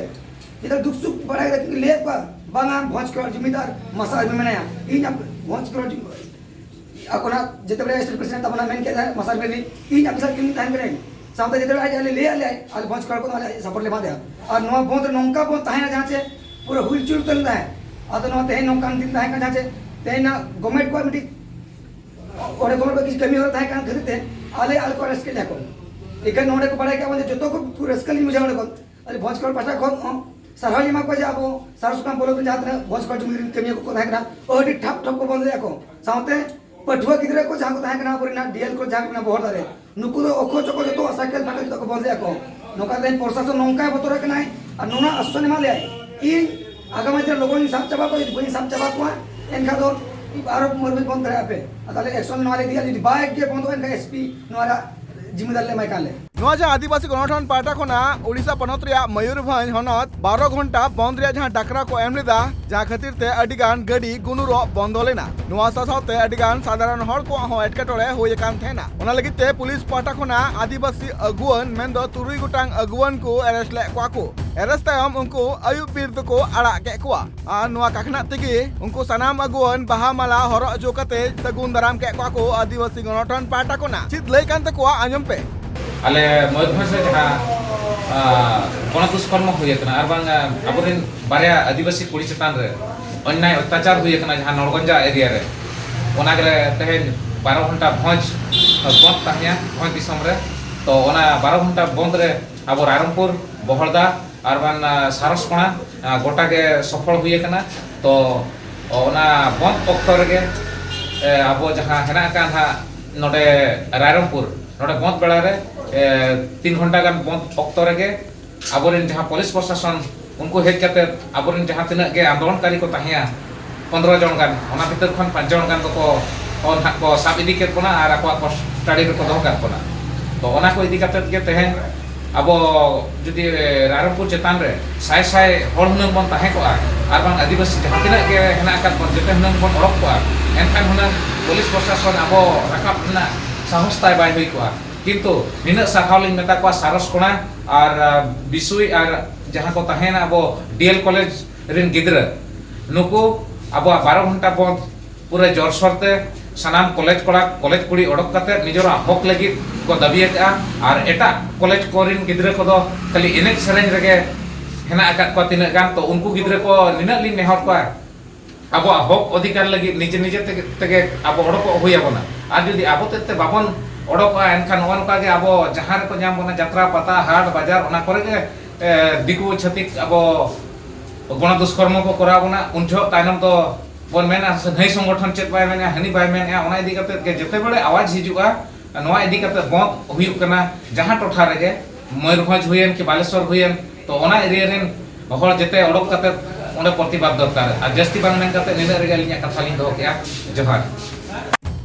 ᱡᱮᱴᱟ ᱫᱩᱠ ᱥᱩᱠ ᱵᱟᱲᱟᱭ ᱠᱟᱛᱮ ᱠᱤᱱ ᱞᱟᱹᱭᱟᱫ ᱠᱚᱣᱟ, ᱵᱟᱝᱟ, ᱵᱷᱚᱸᱡᱽ ᱠᱷᱮᱨᱣᱟᱲ ᱡᱩᱢᱤᱫᱟᱨ ᱢᱟᱥᱟ ᱟᱨ ᱢᱮᱱᱟᱭᱟ, ᱤᱧ ᱟᱯ-, ᱵᱷᱚᱸᱡᱽ ᱠᱷᱮᱨᱣᱟᱲ ᱡᱩᱢᱤᱫᱟᱨ ᱟᱠᱚ ᱱᱟᱜ ᱡᱮᱛᱮ ᱵᱮᱲᱟ ᱮᱥᱴᱮᱴ ᱯᱨᱮᱥᱤᱰᱮᱱᱴ ᱛᱟᱵᱚᱱᱟ ᱢᱮᱱ ᱠᱮᱫᱟᱭ, ᱢᱟᱥᱟ ᱟᱨ ᱢᱮᱱ, ᱤᱧ ᱟᱯᱮ ᱥᱟᱶ ᱠᱤᱱ ᱛᱟᱦᱮᱱ ᱠᱟᱹᱱᱟᱹᱧ᱾ ᱥᱟᱶᱛᱮ ᱡᱮᱛᱮ ᱵᱮᱲᱟ ᱟᱡ ᱞᱮ ᱞᱟᱹᱭᱟᱫ ᱞᱮᱭᱟ, ᱟᱞᱮ ᱵᱷᱚᱸᱡᱽ ᱠᱷᱮᱨᱣᱟᱲ ᱠᱚᱫᱚ ᱟᱞᱮ ᱥᱟᱯᱳᱨᱴ ᱞᱮ ᱮᱢᱟ ᱫᱮᱭᱟ᱾ ᱟᱨ ᱱᱚᱣᱟ ᱵᱚᱱᱫᱷ ᱨᱮ ᱱᱚᱝᱠᱟ ᱵᱚᱱᱫᱷ ᱛᱟᱦᱮᱸᱭᱮᱱᱟ ᱡᱟᱦᱟᱸ ᱪᱮ ᱯᱩᱨᱟᱹ ᱦᱩᱞᱪᱩᱞ ᱩᱛᱟᱹᱨ ᱞᱮᱱ ᱛᱟᱦᱮᱸᱫ᱾ ᱟᱫᱚ ᱱᱚᱣᱟ ᱛᱮᱦᱮᱧ ᱱᱚᱝᱠᱟᱱ ᱫᱤᱱ ᱛᱟᱦᱮᱸ ᱠᱟᱱᱟ ᱡᱟᱦᱟᱸ ᱪᱮ ᱛᱮᱦᱮᱧ ᱱᱟᱜ ᱜᱚᱵᱷᱢᱮᱱᱴ ᱠᱚᱣᱟᱜ ᱢᱤᱫᱴᱤᱡ ᱚᱸᱰᱮ ᱜᱚᱵᱷᱢᱮᱱᱴ ᱠᱚᱣᱟᱜ ᱠᱤᱪᱷᱩ ᱠᱟᱹᱢᱤ ᱦᱚᱨᱟ ᱛᱟᱦᱮᱸ ᱠᱟᱱ ᱠᱷᱟᱹᱛᱤᱨ ᱛᱮ ᱟᱞᱮ ᱟᱞᱮ ᱠᱚ ᱨᱟᱹᱥᱠᱟᱹ ᱞᱮᱫᱟ ᱠᱚ᱾ ᱮᱱᱠᱷᱟᱱ ᱱᱚᱰᱮ ᱠᱚ ᱵᱟᱲᱟᱭ ᱠᱮᱫᱟ ᱵᱚᱱ ᱡᱮ ᱡᱚᱛᱚ ᱠᱚ ᱨᱟᱹᱥᱠᱟᱹ ᱞᱤᱧ ᱵᱩᱡᱷᱟᱹᱣ ᱚᱸᱰᱮ ᱠᱷᱚᱱ᱾ ᱟᱨ ᱵᱷᱚᱸᱡᱽ ᱠᱷᱮᱨᱣᱟᱲ ᱯᱟᱦᱴᱟ ᱠᱷᱚᱱ ᱦᱚᱸ ᱥᱟᱨᱦᱟᱣ ᱞᱤᱧ ᱮᱢᱟ ᱠᱚᱣᱟ ᱡᱮ ᱟᱵᱚ ᱥᱟᱨ ᱥᱩᱠᱱᱟ ᱵᱚᱞᱚᱠ ᱨᱮ ᱡᱟᱦᱟᱸ ᱛᱤᱱᱟᱹᱜ ᱵᱷᱚᱸᱡᱽ ᱠᱷᱮᱨᱣᱟᱲ ᱡᱩᱢᱤ ᱨᱮᱱ ᱠᱟᱹᱢᱤᱭᱟᱹ ᱠᱚᱠᱚ ᱛᱟᱦᱮᱸ ᱠᱟᱱᱟ, ᱟᱹᱰᱤ ᱴᱷᱟᱯ ᱴᱷᱚᱯ ᱠᱚ ᱵᱚᱱᱫ ᱞᱮᱫᱟ ᱠᱚ᱾ ᱥᱟᱶᱛᱮ ᱯᱟᱹᱴᱷᱩᱣᱟᱹ ᱜᱤᱫᱽᱨᱟᱹ ᱠᱚ ᱡᱟᱦᱟᱸ ᱠᱚ ᱛᱟᱦᱮᱸ ᱠᱟᱱᱟ ᱟᱵᱚᱨᱮᱱ ᱰᱤ ᱮᱞ ᱠᱚ ᱡᱟᱦᱟᱸ ᱠᱚ ᱢᱮᱱᱟᱜ ᱵᱚᱦᱚᱲᱫᱟ ᱨᱮ, ᱱᱩᱠᱩ ᱫᱚ ᱚᱠᱚ ᱪᱚᱠᱚ ᱡᱚᱛᱚ ᱥᱟᱭᱠᱮᱞ ᱯᱷᱟᱭᱠᱮᱞ ᱡᱚᱛᱚ ᱠᱚ ᱵᱚᱱᱫ ᱞᱮᱫᱟ ᱠᱚ᱾ ᱱᱚᱝᱠᱟ ᱛᱮ ᱯᱨᱚᱥᱟᱥᱚᱱ ᱱᱚᱝᱠᱟᱭ ᱵᱚᱛᱚᱨ ᱠᱟᱱᱟᱭ ᱟᱨ ᱱᱚᱣᱟ ᱟᱥᱣᱟᱥᱚᱱ ᱮᱢᱟ ᱞᱮᱭᱟᱭ, ᱤᱧ ᱟᱜᱟᱢᱤ ᱫᱤᱱ ᱞᱚᱜᱚᱱ ᱤᱧ ᱥᱟᱵ ᱪᱟᱵᱟ ᱠᱚᱣᱟ, ᱡᱩᱫᱤ ᱵᱟᱹᱧ ᱥᱟᱵ ᱪᱟᱵᱟ ᱠᱚᱣᱟ ᱮᱱᱠᱷᱟᱱ ᱫᱚ ᱟᱨᱚ ᱢᱚᱭᱩᱨᱵᱷᱚᱸᱡᱽ ᱵᱚᱱᱫ ᱫᱟᱲᱮᱭᱟᱜᱼᱟ ᱯᱮ᱾ ᱟᱫᱚ ᱟᱞᱮ ᱮᱠᱥᱚᱱ ᱱᱚᱣᱟ ᱞᱮ ᱤᱫᱤᱭᱟ, ᱡᱩᱫᱤ ᱵᱟᱭ ᱜᱮ ᱵᱚᱱᱫᱚᱜᱼᱟ ᱮᱱᱠᱷᱟᱱ ᱮᱥ ᱯᱤ ᱱᱚᱣᱟ ᱨᱮᱭᱟᱜ ᱡᱤᱢᱢᱮᱫᱟᱨ ᱞᱮ ᱮᱢᱟᱭ ᱠᱟᱱ ᱞᱮ᱾ ᱱᱚᱣᱟ ᱡᱟᱦᱟᱸ ᱟᱹᱫᱤᱵᱟᱹᱥᱤ ᱜᱚᱱᱚᱴᱷᱚᱱ ᱯᱟᱦᱴᱟ ᱠᱷᱚᱱᱟᱜ ᱳᱰᱤᱥᱟ ᱯᱚᱱᱚᱛ ᱨᱮᱭᱟᱜ ᱢᱚᱭᱩᱨᱵᱷᱚᱸᱡᱽ ᱦᱚᱱᱚᱛ ᱵᱟᱨᱚ ᱜᱷᱚᱱᱴᱟ ᱵᱚᱱᱫ ᱨᱮᱭᱟᱜ ᱡᱟᱦᱟᱸ ᱰᱟᱠᱨᱟ ᱠᱚ ᱮᱢ ᱞᱮᱫᱟ, ᱡᱟᱦᱟᱸ ᱠᱷᱟᱹᱛᱤᱨ ᱛᱮ ᱟᱹᱰᱤ ᱜᱟᱱ ᱜᱟᱹᱰᱤ ᱜᱩᱱᱩᱨᱚᱜ ᱵᱚᱱᱫᱚ ᱞᱮᱱᱟ᱾ ᱱᱚᱣᱟ ᱥᱟᱶ ᱥᱟᱶᱛᱮ ᱟᱹᱰᱤ ᱜᱟᱱ ᱥᱟᱫᱷᱟᱨᱚᱱ ᱦᱚᱲ ᱠᱚᱣᱟᱜ ᱦᱚᱸ ᱮᱴᱠᱮᱴᱚᱬᱮ ᱦᱩᱭ ᱟᱠᱟᱱ ᱛᱟᱦᱮᱱᱟ᱾ ᱚᱱᱟ ᱞᱟᱹᱜᱤᱫ ᱛᱮ ᱯᱩᱞᱤᱥ ᱯᱟᱦᱴᱟ ᱠᱷᱚᱱᱟᱜ ᱟᱹᱫᱤᱵᱟᱹᱥᱤ ᱟᱹᱜᱩᱣᱟᱹᱱ ᱢᱮᱱᱫᱚ ᱛᱩᱨᱩᱭ ᱜᱚᱴᱟᱝ ᱟᱹᱜᱩᱣᱟᱹᱱ ᱠᱚ ᱮᱨᱮᱥᱴ ᱞᱮᱫ ᱠᱚᱣᱟ ᱠᱚ᱾ ᱮᱨᱮᱥᱴ ᱛᱟᱭᱚᱢ ᱩᱱᱠᱩ ᱟᱹᱭᱩᱵ ᱵᱤᱨ ᱛᱮᱠᱚ ᱟᱲᱟᱜ ᱠᱮᱫ ᱠᱚᱣᱟ᱾ ᱟᱨ ᱱᱚᱣᱟ ᱠᱟᱠᱷᱱᱟᱜ ᱛᱮᱜᱮ ᱩᱱᱠᱩ ᱥᱟᱱᱟᱢ ᱟᱹᱜᱩᱣᱟᱹᱱ ᱵᱟᱦᱟ ᱢᱟᱞᱟ ᱦᱚᱨᱚᱜ ᱦᱚᱪᱚ ᱠᱟᱛᱮ ᱥᱟᱹᱜᱩᱱ ᱫᱟᱨᱟᱢ ᱠᱮᱫ ᱠᱚᱣᱟ ᱠᱚ ᱟᱹᱫᱤᱵᱟᱹᱥᱤ ᱜᱚᱱᱚᱴᱷᱚᱱ ᱯᱟᱦᱴᱟ ᱠᱷᱚᱱᱟᱜ᱾ ᱪᱮᱫ ᱞᱟᱹᱭ ᱠᱟᱱ ᱛᱟᱠᱚᱣᱟ, ᱟᱸᱡᱚᱢ ᱯᱮ᱾ ᱟᱞᱮ ᱢᱚᱭᱩᱨᱵᱷᱚᱸᱡᱽ ᱨᱮ ᱡᱟᱦᱟᱸ, ᱟ, ᱜᱚᱱᱚᱫᱩᱥᱠᱚᱨᱢᱚ ᱦᱩᱭ ᱟᱠᱟᱱᱟ ᱟᱨ ᱵᱟᱝ, ᱟ, ᱟᱵᱚᱨᱮᱱ ᱵᱟᱨᱭᱟ ᱟᱹᱫᱤᱵᱟᱹᱥᱤ ᱠᱩᱲᱤ ᱪᱮᱛᱟᱱ ᱨᱮ ᱚᱱᱱᱭᱟᱭ ᱚᱛᱛᱟᱪᱟᱨ ᱦᱩᱭ ᱟᱠᱟᱱᱟ ᱡᱟᱦᱟᱸ ᱱᱚᱲᱜᱚᱸᱡᱟ ᱮᱨᱤᱭᱟ ᱨᱮ, ᱚᱱᱟ ᱨᱮ ᱛᱮᱦᱮᱧ ᱵᱟᱨᱚ ᱜᱷᱚᱱᱴᱟ ᱵᱷᱚᱸᱡᱽ ᱵᱚᱱᱫ ᱛᱟᱦᱮᱸᱭᱟ ᱵᱷᱚᱸᱡᱽ ᱫᱤᱥᱚᱢ ᱨᱮ᱾ ᱛᱚ ᱚᱱᱟ ᱵᱟᱨᱚ ᱜᱷᱚᱱᱴᱟ ᱵᱚᱱᱫ ᱨᱮ ᱟᱵᱚ ᱨᱟᱭᱨᱚᱝᱯᱩᱨ, ᱵᱚᱦᱚᱲᱫᱟ ᱟᱨ ᱵᱟᱝ, ᱟ, ᱥᱟᱨᱚᱥᱠᱚᱬᱟ, ᱟ, ᱜᱚᱴᱟ ᱜᱮ ᱥᱚᱯᱷᱚᱞ ᱦᱩᱭ ᱟᱠᱟᱱᱟ᱾ ᱛᱚ ᱚᱱᱟ ᱵᱚᱱᱫ ᱚᱠᱛᱚ ᱨᱮᱜᱮ, ᱮ, ᱟᱵᱚ ᱡᱟᱦᱟᱸ ᱦᱮᱱᱟᱜ ᱟᱠᱟᱫ ᱦᱟᱸᱜ ᱱᱚᱰᱮ ᱨᱟᱭᱨᱚᱝᱯᱩᱨ, ᱱᱚᱰᱮ ᱵᱚᱱᱫ ᱵᱮᱲᱟ ᱨᱮ, ᱮ, ᱛᱤᱱ ᱜᱷᱚᱱᱴᱟ ᱜᱟᱱ ᱵᱚᱱᱫ ᱚᱠᱛᱚ ᱨᱮᱜᱮ ᱟᱵᱚᱨᱮᱱ ᱡᱟᱦᱟᱸ ᱯᱩᱞᱤᱥ ᱯᱨᱚᱥᱟᱥᱚᱱ, ᱩᱱᱠᱩ ᱦᱮᱡ ᱠᱟᱛᱮ ᱟᱵᱚᱨᱮᱱ ᱡᱟᱦᱟᱸ ᱛᱤᱱᱟᱹᱜ ᱜᱮ ᱟᱱᱫᱳᱞᱚᱱᱠᱟᱨᱤ ᱠᱚ ᱛᱟᱦᱮᱸᱭᱟ, ᱯᱚᱱᱫᱽᱨᱚ ᱡᱚᱱ ᱜᱟᱱ, ᱚᱱᱟ ᱵᱷᱤᱛᱤᱨ ᱠᱷᱚᱱ ᱯᱟᱸᱪ ᱡᱚᱱ ᱜᱟᱱ ᱫᱚᱠᱚ ᱱᱟᱦᱟᱜ ᱠᱚ ᱥᱟᱵ ᱤᱫᱤ ᱠᱮᱫ ᱵᱚᱱᱟ ᱟᱨ ᱟᱠᱚᱣᱟᱜ ᱠᱚᱥᱴᱟᱰᱤ ᱨᱮᱠᱚ ᱫᱚᱦᱚ ᱠᱟᱜ ᱵᱚᱱᱟ᱾ ᱛᱚ ᱚᱱᱟ ᱠᱚ ᱤᱫᱤ ᱠᱟᱛᱮ ᱜᱮ ᱛᱮᱦᱮᱧ ᱟᱵᱚ ᱡᱩᱫᱤ ᱨᱟᱭᱨᱚᱝᱯᱩᱨ ᱪᱮᱛᱟᱱ ᱨᱮ ᱥᱟᱭ ᱥᱟᱭ ᱦᱚᱲ ᱦᱩᱱᱟᱹᱝ ᱵᱚᱱ ᱛᱟᱦᱮᱸ ᱠᱚᱜᱼᱟ ᱟᱨ ᱵᱟᱝ ᱟᱹᱫᱤᱵᱟᱹᱥᱤ ᱡᱟᱦᱟᱸ ᱛᱤᱱᱟᱹᱜ ᱜᱮ ᱦᱮᱱᱟᱜ ᱟᱠᱟᱫ ᱵᱚᱱ ᱡᱚᱛᱚ ᱦᱩᱱᱟᱹᱝ ᱵᱚᱱ ᱚᱰᱚᱠ ᱠᱚᱜᱼᱟ, ᱮᱱᱠᱷᱟᱱ ᱦᱩᱱᱟᱹᱝ ᱯᱩᱞᱤᱥ ᱯᱨᱚᱥᱟᱥᱚᱱ ᱟᱵᱚ ᱨᱟᱠᱟᱵ ᱨᱮᱱᱟᱜ ᱥᱟᱦᱚᱥ ᱛᱟᱭ ᱵᱟᱭ ᱦᱩᱭ ᱠᱚᱜᱼᱟ᱾ ᱠᱤᱱᱛᱩ ᱱᱤᱱᱟᱹᱜ ᱥᱟᱨᱦᱟᱣ ᱞᱤᱧ ᱢᱮᱛᱟ ᱠᱚᱣᱟ ᱥᱟᱨᱚᱥ ᱠᱚᱬᱟ ᱟᱨ, ᱟ, ᱵᱤᱥᱩᱭ ᱟᱨ ᱡᱟᱦᱟᱸ ᱠᱚ ᱛᱟᱦᱮᱸᱭᱮᱱᱟ ᱟᱵᱚ ᱰᱤ ᱮᱞ ᱠᱚᱞᱮᱡᱽ ᱨᱮᱱ ᱜᱤᱫᱽᱨᱟᱹ, ᱱᱩᱠᱩ ᱟᱵᱚᱣᱟᱜ ᱵᱟᱨᱚ ᱜᱷᱚᱱᱴᱟ ᱵᱚᱱᱫ ᱯᱩᱨᱟᱹ ᱡᱳᱨᱥᱳᱨ ᱛᱮ ᱥᱟᱱᱟᱢ ᱠᱚᱞᱮᱡᱽ ᱠᱚᱲᱟ, ᱠᱚᱞᱮᱡᱽ ᱠᱩᱲᱤ ᱚᱰᱚᱠ ᱠᱟᱛᱮ ᱱᱤᱡᱮᱨᱟᱜ ᱦᱚᱠ ᱞᱟᱹᱜᱤᱫ ᱠᱚ ᱫᱟᱹᱵᱤ ᱟᱠᱟᱫᱼᱟ᱾ ᱟᱨ ᱮᱴᱟᱜ ᱠᱚᱞᱮᱡᱽ ᱠᱚᱨᱮᱱ ᱜᱤᱫᱽᱨᱟᱹ ᱠᱚᱫᱚ ᱠᱷᱟᱹᱞᱤ ᱮᱱᱮᱡ ᱥᱮᱨᱮᱧ ᱨᱮᱜᱮ ᱦᱮᱱᱟᱜ ᱟᱠᱟᱫ ᱠᱚᱣᱟ ᱛᱤᱱᱟᱹᱜ ᱜᱟᱱ᱾ ᱛᱚ ᱩᱱᱠᱩ ᱜᱤᱫᱽᱨᱟᱹ ᱠᱚ ᱱᱤᱱᱟᱹᱜ ᱞᱤᱧ ᱱᱮᱦᱚᱨ ᱠᱚᱣᱟ, ᱟᱵᱚᱣᱟᱜ ᱦᱚᱠ ᱚᱫᱷᱤᱠᱟᱨ ᱞᱟᱹᱜᱤᱫ ᱱᱤᱡᱮ ᱱᱤᱡᱮ ᱛᱮᱜᱮ, ᱛᱮᱜᱮ ᱟᱵᱚ ᱚᱰᱚᱠᱚᱜ ᱦᱩᱭ ᱟᱵᱚᱱᱟ᱾ ᱟᱨ ᱡᱩᱫᱤ ᱟᱵᱚ ᱛᱮᱫ ᱛᱮ ᱵᱟᱵᱚᱱ ᱚᱰᱚᱠᱚᱜᱼᱟ, ᱮᱱᱠᱷᱟᱱ ᱱᱚᱜᱼᱚ ᱱᱚᱝᱠᱟ ᱜᱮ ᱟᱵᱚ ᱡᱟᱦᱟᱸ ᱨᱮᱠᱚ ᱧᱟᱢ ᱵᱚᱱᱟ, ᱡᱟᱛᱨᱟ, ᱯᱟᱛᱟ, ᱦᱟᱴ, ᱵᱟᱡᱟᱨ, ᱚᱱᱟ ᱠᱚᱨᱮ ᱜᱮ, ᱮ, ᱫᱤᱠᱩ ᱪᱷᱟᱹᱛᱤᱠ ᱟᱵᱚ ᱜᱚᱱᱚ ᱫᱩᱥᱠᱚᱨᱢᱚ ᱠᱚ ᱠᱚᱨᱟᱣ ᱵᱚᱱᱟ᱾ ᱩᱱ ᱡᱚᱦᱚᱜ ᱛᱟᱭᱱᱚᱢ ᱫᱚ ᱵᱚᱱ ᱢᱮᱱᱟ, ᱥᱮ ᱱᱟᱹᱭ ᱥᱚᱝᱜᱚᱴᱷᱚᱱ ᱪᱮᱫ ᱵᱟᱭ ᱢᱮᱱᱮᱜᱼᱟ, ᱦᱟᱹᱱᱤ ᱵᱟᱭ ᱢᱮᱱᱮᱜᱼᱟ᱾ ᱚᱱᱟ ᱤᱫᱤ ᱠᱟᱛᱮᱫ ᱜᱮ ᱡᱮᱛᱮ ᱵᱮᱲᱮ ᱟᱣᱟᱡᱽ ᱦᱤᱡᱩᱜᱼᱟ, ᱱᱚᱣᱟ ᱤᱫᱤ ᱠᱟᱛᱮᱫ ᱵᱚᱱᱫ ᱦᱩᱭᱩᱜ ᱠᱟᱱᱟ, ᱡᱟᱦᱟᱸ ᱴᱚᱴᱷᱟ ᱨᱮᱜᱮ, ᱢᱚᱭᱩᱨᱵᱷᱚᱸᱡᱽ ᱦᱩᱭᱮᱱ ᱠᱤ ᱵᱟᱞᱮᱥᱚᱨ ᱦᱩᱭᱮᱱ, ᱛᱚ ᱚᱱᱟ ᱮᱨᱤᱭᱟ ᱨᱮᱱ ᱦᱚᱲ ᱡᱮᱛᱮ ᱚᱰᱚᱠ ᱠᱟᱛᱮᱫ ᱚᱸᱰᱮ ᱯᱨᱚᱛᱤᱵᱟᱫ ᱫᱚᱨᱠᱟᱨ᱾ ᱟᱨ ᱡᱟᱹᱥᱛᱤ ᱵᱟᱝ ᱢᱮᱱ ᱠᱟᱛᱮᱫ ᱱᱤᱱᱟᱹᱜ ᱨᱮᱜᱮ ᱟᱹᱞᱤᱧᱟᱜ ᱠᱟᱛᱷᱟ ᱞᱤᱧ ᱫᱚᱦᱚ ᱠᱮᱜᱼᱟ᱾ ᱡᱚᱦᱟᱨ᱾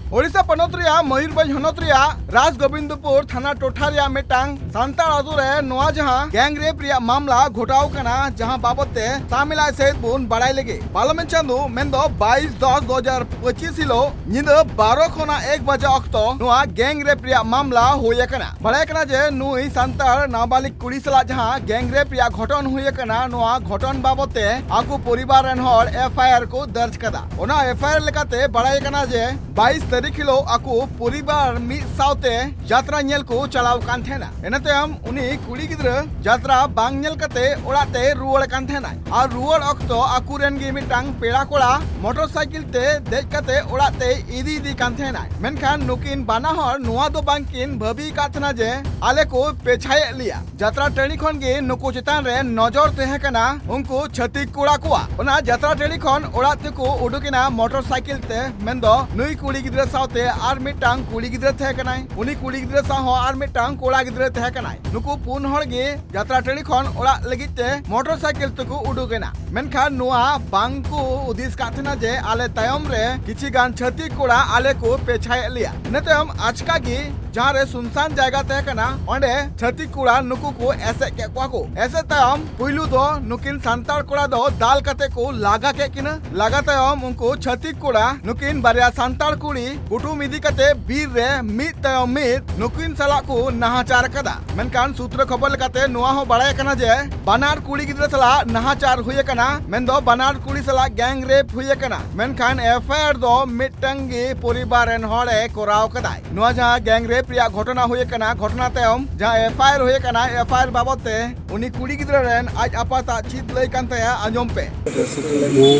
ᱳᱰᱤᱥᱟ ᱯᱚᱱᱚᱛ ᱨᱮᱭᱟᱜ ᱢᱚᱭᱩᱨᱵᱷᱚᱸᱡᱽ ᱦᱚᱱᱚᱛ ᱨᱮᱭᱟᱜ ᱨᱟᱡᱽᱜᱳᱵᱤᱱᱫᱯᱩᱨ ᱛᱷᱟᱱᱟ ᱴᱚᱴᱷᱟ ᱨᱮᱭᱟᱜ ᱢᱤᱫᱴᱟᱝ ᱥᱟᱱᱛᱟᱲ ᱟᱛᱳ ᱨᱮ ᱱᱚᱣᱟ ᱡᱟᱦᱟᱸ ᱜᱮᱝ ᱨᱮᱯ ᱨᱮᱭᱟᱜ ᱢᱟᱢᱞᱟ ᱜᱷᱚᱴᱟᱣ ᱠᱟᱱᱟ, ᱡᱟᱦᱟᱸ ᱵᱟᱵᱚᱛ ᱛᱮ ᱥᱟᱢᱤᱞᱟᱭ ᱥᱮᱫ ᱵᱚᱱ ᱵᱟᱲᱟᱭ ᱞᱮᱜᱮ᱾ ᱯᱟᱨᱞᱟᱢᱮᱱᱴ ᱪᱟᱸᱫᱳ ᱢᱮᱱᱫᱚ ᱵᱟᱭᱤᱥ ᱫᱚᱥ ᱫᱩ ᱦᱟᱡᱟᱨ ᱯᱚᱸᱪᱤᱥ ᱦᱤᱞᱳᱜ ᱧᱤᱫᱟᱹ ᱵᱟᱨᱚ ᱠᱷᱚᱱᱟᱜ ᱮᱠ ᱵᱟᱡᱟ ᱚᱠᱛᱚ ᱱᱚᱣᱟ ᱜᱮᱝ ᱨᱮᱯ ᱨᱮᱭᱟᱜ ᱢᱟᱢᱞᱟ ᱦᱩᱭ ᱟᱠᱟᱱᱟ᱾ ᱵᱟᱲᱟᱭ ᱠᱟᱱᱟ ᱡᱮ ᱱᱩᱭ ᱥᱟᱱᱛᱟᱲ ᱱᱟᱵᱟᱞᱤᱠ ᱠᱩᱲᱤ ᱥᱟᱞᱟᱜ ᱡᱟᱦᱟᱸ ᱜᱮᱝ ᱨᱮᱯ ᱨᱮᱭᱟᱜ ᱜᱷᱚᱴᱚᱱ ᱦᱩᱭ ᱟᱠᱟᱱᱟ, ᱱᱚᱣᱟ ᱜᱷᱚᱴᱚᱱ ᱵᱟᱵᱚᱛ ᱛᱮ ᱟᱠᱚ ᱯᱚᱨᱤᱵᱟᱨ ᱨᱮᱱ ᱦᱚᱲ ᱮᱯᱷ ᱟᱭ ᱟᱨ ᱠᱚ ᱫᱟᱨᱡᱽ ᱠᱟᱫᱟ᱾ ᱚᱱᱟ ᱮᱯᱷ ᱟᱭ ᱟᱨ ᱞᱮᱠᱟᱛᱮ ᱵᱟᱲᱟᱭ ᱠᱟᱱᱟ ᱡᱮ ᱵᱟᱭᱤᱥ ᱛᱟᱹᱨᱤᱠᱷ ᱦᱤᱞᱳᱜ ᱟᱠᱚ ᱯᱚᱨᱤᱵᱟᱨ ᱢᱤᱫ ᱥᱟᱶᱛᱮ ᱡᱟᱛᱨᱟ ᱧᱮᱞ ᱠᱚ ᱪᱟᱞᱟᱣ ᱠᱟᱱ ᱛᱟᱦᱮᱱᱟ᱾ ᱤᱱᱟᱹ ᱛᱟᱭᱚᱢ ᱩᱱᱤ ᱠᱩᱲᱤ ᱜᱤᱫᱽᱨᱟᱹ ᱡᱟᱛᱨᱟ ᱵᱟᱝ ᱧᱮᱞ ᱠᱟᱛᱮ ᱚᱲᱟᱜ ᱛᱮ ᱨᱩᱣᱟᱹᱲ ᱠᱟᱱ ᱛᱟᱦᱮᱱᱟᱭ᱾ ᱟᱨ ᱨᱩᱣᱟᱹᱲ ᱚᱠᱛᱚ ᱟᱠᱚᱨᱮᱱ ᱜᱮ ᱢᱤᱫᱴᱟᱝ ᱯᱮᱲᱟ ᱠᱚᱲᱟ ᱢᱚᱴᱚᱨ ᱥᱟᱭᱠᱮᱞ ᱛᱮ ᱫᱮᱡ ᱠᱟᱛᱮ ᱚᱲᱟᱜ ᱛᱮᱭ ᱤᱫᱤ ᱤᱫᱤ ᱠᱟᱱ ᱛᱟᱦᱮᱱᱟᱭ᱾ ᱢᱮᱱᱠᱷᱟᱱ ᱱᱩᱠᱤᱱ ᱵᱟᱱᱟ ᱦᱚᱲ ᱱᱚᱣᱟ ᱫᱚ ᱵᱟᱝᱠᱤᱱ ᱵᱷᱟᱹᱵᱤ ᱟᱠᱟᱫ ᱛᱟᱦᱮᱱᱟ ᱡᱮ ᱟᱞᱮ ᱠᱚ ᱯᱮᱪᱷᱟᱭᱮᱫ ᱞᱮᱭᱟ᱾ ᱡᱟᱛᱨᱟ ᱴᱟᱺᱰᱤ ᱠᱷᱚᱱ ᱜᱮ ᱱᱩᱠᱩ ᱪᱮᱛᱟᱱ ᱨᱮ ᱱᱚᱡᱚᱨ ᱛᱟᱦᱮᱸ ᱠᱟᱱᱟ ᱩᱱᱠᱩ ᱪᱷᱟᱹᱛᱤᱠ ᱠᱚᱲᱟ ᱠᱚᱣᱟᱜ᱾ ᱚᱱᱟ ᱡᱟᱛᱨᱟ ᱴᱟᱺᱰᱤ ᱠᱷᱚᱱ ᱚᱲᱟᱜ ᱛᱮᱠᱚ ᱩᱰᱩᱠ ᱮᱱᱟ ᱢᱚᱴᱚᱨ ᱥᱟᱭᱠᱮᱞ ᱛᱮ, ᱢᱮᱱᱫᱚ ᱱᱩᱭ ᱠᱩᱲᱤ ᱜᱤᱫᱽᱨᱟᱹ ᱥᱟᱶᱛᱮ ᱟᱨ ᱢᱤᱫᱴᱟᱝ ᱠᱩᱲᱤ ᱜᱤᱫᱽᱨᱟᱹ ᱛᱟᱦᱮᱸ ᱠᱟᱱᱟᱭ᱾ ᱩᱱᱤ ᱠᱩᱲᱤ ᱜᱤᱫᱽᱨᱟᱹ ᱥᱟᱶ ᱦᱚᱸ ᱟᱨ ᱢᱤᱫᱴᱟᱝ ᱠᱚᱲᱟ ᱜᱤᱫᱽᱨᱟᱹ ᱛᱟᱦᱮᱸ ᱠᱟᱱᱟᱭ᱾ ᱱᱩᱠᱩ ᱯᱩᱱ ᱦᱚᱲ ᱜᱮ ᱡᱟᱛᱨᱟ ᱴᱟᱺᱰᱤ ᱠᱷᱚᱱ ᱚᱲᱟᱜ ᱞᱟᱹᱜᱤᱫ ᱛᱮ ᱢᱚᱴᱚᱨ ᱥᱟᱭᱠᱮᱞ ᱛᱮᱠᱚ ᱩᱰᱩᱠ ᱮᱱᱟ᱾ ᱢᱮᱱᱠᱷᱟᱱ ᱱᱚᱣᱟ ᱵᱟᱝ ᱠᱚ ᱦᱩᱫᱤᱥ ᱠᱟᱫ ᱛᱟᱦᱮᱱᱟ ᱡᱮ ᱟᱞᱮ ᱛᱟᱭᱚᱢ ᱨᱮ ᱠᱤᱪᱷᱤ ᱜᱟᱱ ᱪᱷᱟᱹᱛᱤᱠ ᱠᱚᱲᱟ ᱟᱞᱮ ᱠᱚ ᱯᱮᱪᱷᱟᱭᱮᱫ ᱞᱮᱭᱟ᱾ ᱤᱱᱟᱹ ᱛᱟᱭᱚᱢ ᱟᱪᱠᱟ ᱜᱮ ᱡᱟᱦᱟᱸ ᱨᱮ ᱥᱩᱱᱥᱟᱱ ᱡᱟᱭᱜᱟ ᱛᱟᱦᱮᱸ ᱠᱟᱱᱟ, ᱚᱸᱰᱮ ᱪᱷᱟᱹᱛᱤᱠ ᱠᱚᱲᱟ ᱱᱩᱠᱩ ᱠᱚ ᱮᱥᱮᱫ ᱠᱮᱫ ᱠᱚᱣᱟ ᱠᱚ᱾ ᱮᱥᱮᱫ ᱛᱟᱭᱚᱢ ᱯᱩᱭᱞᱩ ᱫᱚ ᱱᱩᱠᱤᱱ ᱥᱟᱱᱛᱟᱲ ᱠᱚᱲᱟ ᱫᱚ ᱫᱟᱞ ᱠᱟᱛᱮ ᱠᱚ ᱞᱟᱜᱟ ᱠᱮᱫ ᱠᱤᱱᱟ᱾ ᱞᱟᱜᱟ ᱛᱟᱭᱚᱢ ᱩᱱᱠᱩ ᱪᱷᱟᱹᱛᱤᱠ ᱠᱚᱲᱟ ᱱᱩᱠᱤᱱ ᱵᱟᱨᱭᱟ ᱥᱟᱱᱛᱟᱲ ᱠᱩᱲᱤ ᱠᱩᱴᱩᱢ ᱤᱫᱤ ᱠᱟᱛᱮ ᱵᱤᱨ ᱨᱮ ᱢᱤᱫ ᱛᱟᱭᱚᱢ ᱢᱤᱫ ᱱᱩᱠᱤᱱ ᱥᱟᱞᱟᱜ ᱠᱚ ᱱᱟᱦᱟᱪᱟᱨ ᱟᱠᱟᱫᱟ᱾ ᱢᱮᱱᱠᱷᱟᱱ ᱥᱩᱛᱨᱚ ᱠᱷᱚᱵᱚᱨ ᱞᱮᱠᱟᱛᱮ ᱱᱚᱣᱟ ᱦᱚᱸ ᱵᱟᱲᱟᱭ ᱟᱠᱟᱱᱟ ᱡᱮ ᱵᱟᱱᱟᱨ ᱠᱩᱲᱤ ᱜᱤᱫᱽᱨᱟᱹ ᱥᱟᱞᱟᱜ ᱱᱟᱦᱟᱪᱟᱨ ᱦᱩᱭ ᱟᱠᱟᱱᱟ, ᱢᱮᱱᱫᱚ ᱵᱟᱱᱟᱨ ᱠᱩᱲᱤ ᱥᱟᱞᱟᱜ ᱜᱮᱝ ᱨᱮᱯ ᱦᱩᱭ ᱟᱠᱟᱱᱟ᱾ ᱢᱮᱱᱠᱷᱟᱱ ᱮᱯᱷ ᱟᱭ ᱟᱨ ᱫᱚ ᱢᱤᱫᱴᱟᱝ ᱜᱮ ᱯᱚᱨᱤᱵᱟᱨ ᱨᱮᱱ ᱦᱚᱲ ᱮ ᱠᱚᱨᱟᱣ ᱠᱟᱫᱟᱭ᱾ ᱱᱚᱣᱟ ᱡᱟᱦᱟᱸ ᱜᱮᱝ ᱨᱮᱯ ᱨᱮᱭᱟᱜ ᱜᱷᱚᱴᱚᱱᱟ ᱦᱩᱭ ᱟᱠᱟᱱᱟ, ᱜᱷᱚᱴᱚᱱᱟ ᱛᱟᱭᱚᱢ ᱡᱟᱦᱟᱸ ᱮᱯᱷ ᱟᱭ ᱟᱨ ᱦᱩᱭ ᱟᱠᱟᱱᱟ, ᱮᱯᱷ ᱟᱭ ᱟᱨ ᱵᱟᱵᱚᱫ ᱛᱮ ᱩᱱᱤ ᱠᱩᱲᱤ ᱜᱤᱫᱽᱨᱟᱹ ᱨᱮᱱ ᱟᱡ ᱟᱯᱟᱛᱟᱜ ᱪᱮᱫ ᱞᱟᱹᱭ ᱠᱟᱱ ᱛᱟᱭᱟ, ᱟᱸᱡᱚᱢ ᱯᱮ᱾ ମୁଁ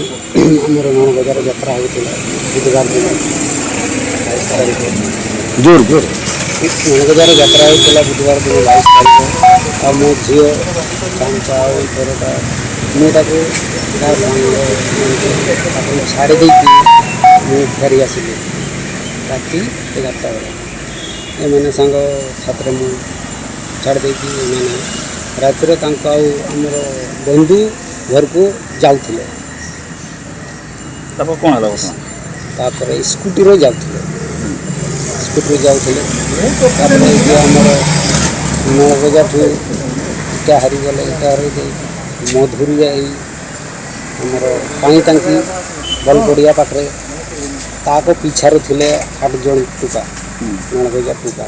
ଆମର ନୂଆ ବଜାର ଯାତ୍ରା ହେଉଥିଲା ବୁଧବାର ଦିନ। ଜୋର, ଜୋର। ନୂଆ ବଜାର ଯାତ୍ରା ହେଉଥିଲା ବୁଧବାର ଦିନ ବାଇଶ ତାରିଖ। ଆଉ ମୋ ଝିଅ, କାଞ୍ଚା ଆଉ ଘରଟା, ମୁଁ ତାକୁ ତା ସାଙ୍ଗ ତାକୁ ଛାଡ଼ି ଦେଇକି ମୁଁ ଫେରି ଆସିଲି ରାତି ଏଗାରଟା ବେଳେ। ଏମାନେ ସାଙ୍ଗ ସାଥିରେ ମୁଁ ଛାଡ଼ି ଦେଇକି ଏମାନେ ରାତିରେ ତାଙ୍କୁ ଆଉ ଆମର ବନ୍ଧୁ ଘରକୁ ଯାଉଥିଲେ। ତାପରେ କ'ଣ ହେଲା ଘଟଣା? ତାପରେ ସ୍କୁଟିରେ ଯାଉଥିଲେ। ଯାଉଥିଲେ। ତାପରେ ଏଇ ଯେ ଆମର ନୂଆବଜାରଠୁ ଇଟାହାରି ଗଲେ, ଇଟାହାରି ଦେଇ ମଧୁରିଆ ଏଇ ଆମର ପାଣି ଟାଙ୍କି ବଲ ପଡ଼ିଆ ପାଖରେ ତାକୁ ପିଛାରେ ଥିଲେ ଆଠ ଜଣ ଟୁକା, ନୂଆବଜାର ଟୁକା।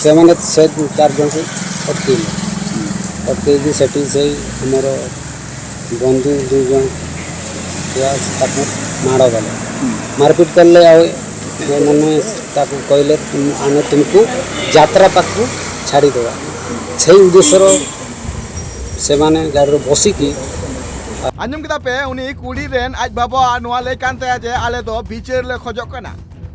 ସେମାନେ ସେ ଚାରି ଜଣଙ୍କୁ ଅଟକେଇଲେ। ଅଟକେଇକି ସେଠି ସେଇ ଆମର ବନ୍ଧୁ ଦୁଇ ଜଣ ଛୁଆ ତାକୁ ମାଡ଼ ଦେଲେ। ମାରପିଟ କଲେ ଆଉ ଏମାନେ ତାକୁ କହିଲେ, "ତୁମ-, ଆମେ ତୁମକୁ ଯାତ୍ରା ପାଖକୁ ଛାଡ଼ିଦେବା।" ସେଇ ଉଦ୍ଦେଶ୍ୟର ସେମାନେ ଗାଡ଼ିରେ ବସିକି ଆଞ୍ଜᱚᱢ ᱠᱮᱫᱟ ᱯᱮ, ᱩᱱᱤ ᱠᱩᱲᱤ ᱨᱮᱱ ᱟᱡ ᱵᱟᱵᱟᱣᱟᱜ ᱱᱚᱣᱟ ᱞᱟᱹᱭ ᱠᱟᱱ ᱛᱟᱭᱟ ᱡᱮ ᱟᱞᱮ ᱫᱚ ᱵᱤᱪᱟᱹᱨ ᱞᱮ ᱠᱷᱚᱡᱚᱜ ᱠᱟᱱᱟ᱾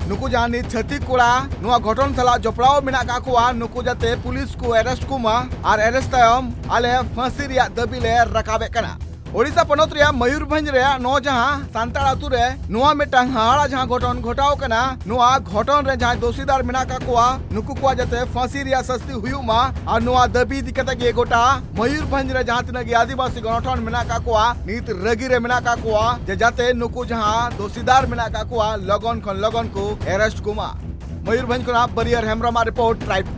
ᱱᱩᱠᱩ ᱡᱟᱦᱟᱸ ᱱᱤᱛ ᱪᱷᱟᱹᱛᱤᱠ ᱠᱚᱲᱟ ᱱᱚᱣᱟ ᱜᱷᱚᱴᱚᱱ ᱥᱟᱞᱟᱜ ᱡᱚᱯᱲᱟᱣ ᱢᱮᱱᱟᱜ ᱠᱟᱜ ᱠᱚᱣᱟ, ᱱᱩᱠᱩ ᱡᱟᱛᱮ ᱯᱩᱞᱤᱥ ᱠᱚ ᱮᱨᱮᱥᱴ ᱠᱚᱢᱟ ᱟᱨ ᱮᱨᱮᱥᱴ ᱛᱟᱭᱚᱢ ᱟᱞᱮ ᱯᱷᱟᱹᱥᱤ ᱨᱮᱭᱟᱜ ᱫᱟᱹᱵᱤ ᱞᱮ ᱨᱟᱠᱟᱵᱮᱫ ᱠᱟᱱᱟ᱾ ᱳᱰᱤᱥᱟ ᱯᱚᱱᱚᱛ ᱨᱮᱭᱟᱜ ᱢᱚᱭᱩᱨᱵᱷᱚᱸᱡᱽ ᱨᱮᱭᱟᱜ ᱱᱚᱣᱟ ᱡᱟᱦᱟᱸ ᱥᱟᱱᱛᱟᱲ ᱟᱛᱳ ᱨᱮ ᱱᱚᱣᱟ ᱢᱤᱫᱴᱟᱝ ᱦᱟᱦᱟᱲᱟ ᱡᱟᱦᱟᱸ ᱜᱷᱚᱴᱚᱱ ᱜᱷᱚᱴᱟᱣ ᱠᱟᱱᱟ, ᱱᱚᱣᱟ ᱜᱷᱚᱴᱚᱱ ᱨᱮ ᱡᱟᱦᱟᱸᱭ ᱫᱳᱥᱤᱫᱟᱨ ᱢᱮᱱᱟᱜ ᱠᱟᱜ ᱠᱚᱣᱟ, ᱱᱩᱠᱩ ᱠᱚᱣᱟᱜ ᱡᱟᱛᱮ ᱯᱷᱟᱹᱥᱤ ᱨᱮᱭᱟᱜ ᱥᱟᱹᱥᱛᱤ ᱦᱩᱭᱩᱜ ᱢᱟ᱾ ᱟᱨ ᱱᱚᱣᱟ ᱫᱟᱹᱵᱤ ᱤᱫᱤ ᱠᱟᱛᱮ ᱜᱮ ᱜᱚᱴᱟ ᱢᱚᱭᱩᱨᱵᱷᱚᱸᱡᱽ ᱨᱮ ᱡᱟᱦᱟᱸ ᱛᱤᱱᱟᱹᱜ ᱜᱮ ᱟᱹᱫᱤᱵᱟᱹᱥᱤ ᱜᱚᱱᱚᱴᱷᱚᱱ ᱢᱮᱱᱟᱜ ᱠᱟᱜ ᱠᱚᱣᱟ, ᱱᱤᱛ ᱨᱟᱹᱜᱤ ᱨᱮ ᱢᱮᱱᱟᱜ ᱠᱟᱜ ᱠᱚᱣᱟ ᱡᱮ ᱡᱟᱛᱮ ᱱᱩᱠᱩ ᱡᱟᱦᱟᱸ ᱫᱳᱥᱤᱫᱟᱨ ᱢᱮᱱᱟᱜ ᱠᱟᱜ ᱠᱚᱣᱟ, ᱞᱚᱜᱚᱱ ᱠᱷᱚᱱ ᱞᱚᱜᱚᱱ ᱠᱚ ᱮᱨᱮᱥᱴ ᱠᱚᱢᱟ᱾ ᱢᱚᱭᱩᱨᱵᱷᱚᱸᱡᱽ ᱠᱷᱚᱱᱟᱜ ᱵᱟᱹᱨᱤᱭᱟᱹᱨ ᱦᱮᱢᱵᱨᱚᱢᱟᱜ ᱨᱤᱯᱳᱨᱴ, ᱴᱨᱟᱭᱤᱵ ᱴᱤ ᱵᱷᱤ᱾